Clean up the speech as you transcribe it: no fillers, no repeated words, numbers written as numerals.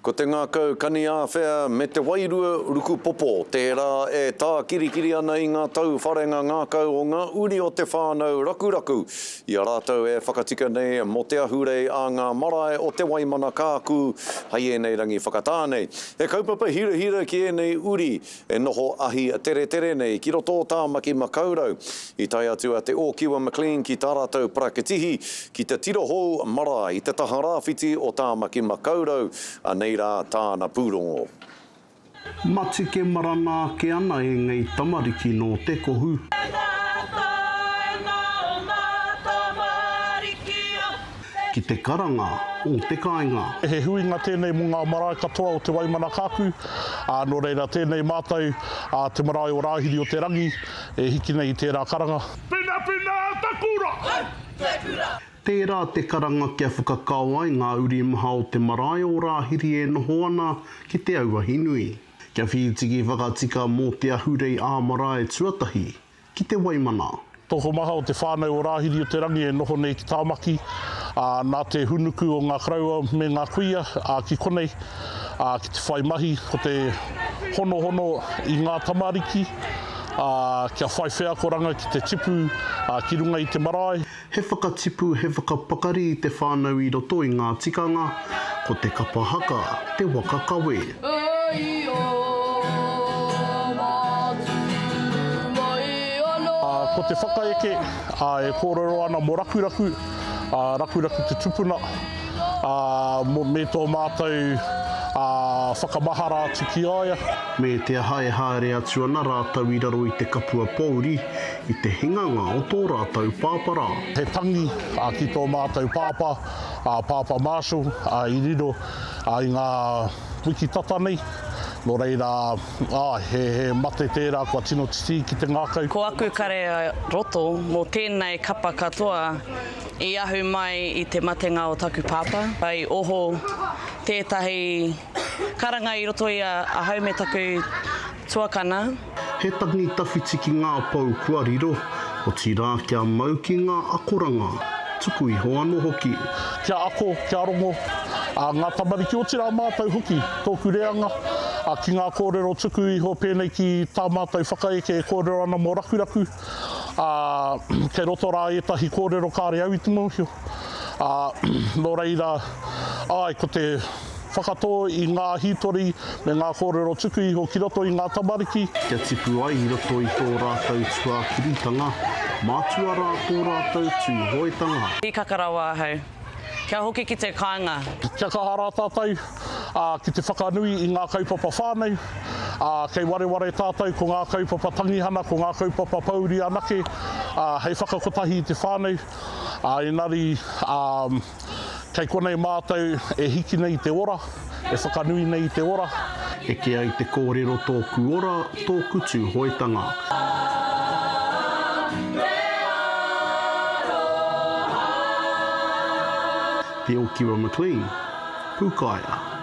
Ko te ngākau kaniāwhea me te wairua rukupopo tērā e tākirikiri ana i ngā tauwharenga ngākau o ngā uri o te whānau Rakuraku i a rātou e whakatika nei mō te ahurei a ngā marae o Te Waimana Kākū hei ēnei rangi whakatā nei. He kaupapa hirahira ki ēnei uri E noho ahi teretere nei ki roto o Tāmaki Makaurau. I tae atu a Te Ōkiwa McLean ki tā rātou parakitihi ki te Tirohou marae i te taha rāwhiti o Tāmaki Makaurau, anei rā tāna pūrongo. Matike marana ake ana engei tamariki no te kohu. Ki te karanga o te kāinga. He huinga tēnei mō ngā marae katoa o Te Waimana Kākū, ā, nō reira tēnei mātou, ā, te marae o Rāhiri o te Rangi, e hiki nei i tērā karanga. Pinapina te kura! Te kura! Tērā te karanga kia whakakao ai ngā uri maha o te marae o Rāhiri e noho ana ki Te Auahinui. Kia whītiki whakatika mō te ahurei ā-marae tuatahi ki te Waimana. Tokomaha o te whānau o Rāhiri o te Rangi e noho nei ki Tāmaki, ā, nā te hunuku o ngā koroua me ngā kuia, ā, ki konei, ā, ki te whai mahi, ko te honohono i ngā tamariki, ā, kia whai wheakoranga ki te tipu, ā, ki runga i te marae. He whakatipu, he whakapakari i te whānau i roto i ngā tikanga, ko te kapa haka te waka kawe. Ko te whakaeke e kōrero ana mō Rakuraku, Rakuraku te tupuna, me tō mātou whakamahara atu ki a ia. Me te aha e haere atu ana rātou i raro i te kapua pōuri, i te hinganga o tō rātou pāpara. He tangi ki tō mātou pāpā, a Pāpā Marshall, i riro i ngā wiki tata nei. Nō reira, āe, he mate tērā kua tino titī ki te ngākau. Ko aku kare roto mō tēnei kapa katoa i ahu mai i te matenga o taku pāpā. I oho tētahi karanga i roto i a ahau me taku tuakana. He tangi tawhiti ki ngā pou kua riro, otirā kia mau ki ngā akoranga, tuku iho anō hoki. Kia ako, kia rongo, ā, ngā tamariki, otirā mātou hoki, tōku reanga, ā, ki ngā kōrero tuku iho pēnei ki tā mātou whakaeke e kōrero ana mō Rakuraku, ā, kei roto rā ētahi kōrero kāre au i te mōhio. Ā, nō reira, āe, ko te. Whakatō i ngā hītori me ngā kōrero tuku iho ki roto i ngā tamariki. Kia tipu ai i roto i tō rātou tuākiritanga, mātua rā tō rātou Tūhoetanga. Hīkaka rawa ahau. Kia hoki ki te kāinga. Kia kaha rā tātou ki te whakanui i ngā kaupapa whānau, ā, kei wareware tātou ko ngā kaupapa tangihana, ko ngā kaupapa pōuri anake, ā, hei whakakotahi i te whānau, ā, engari, ā, Kei konei mātou e hiki nei i te ora, e whakanui nei i te ora. Eke ai te kōrero tōku ora, tōku Tūhoetanga. Te Okiwa McLean, Pūkaea.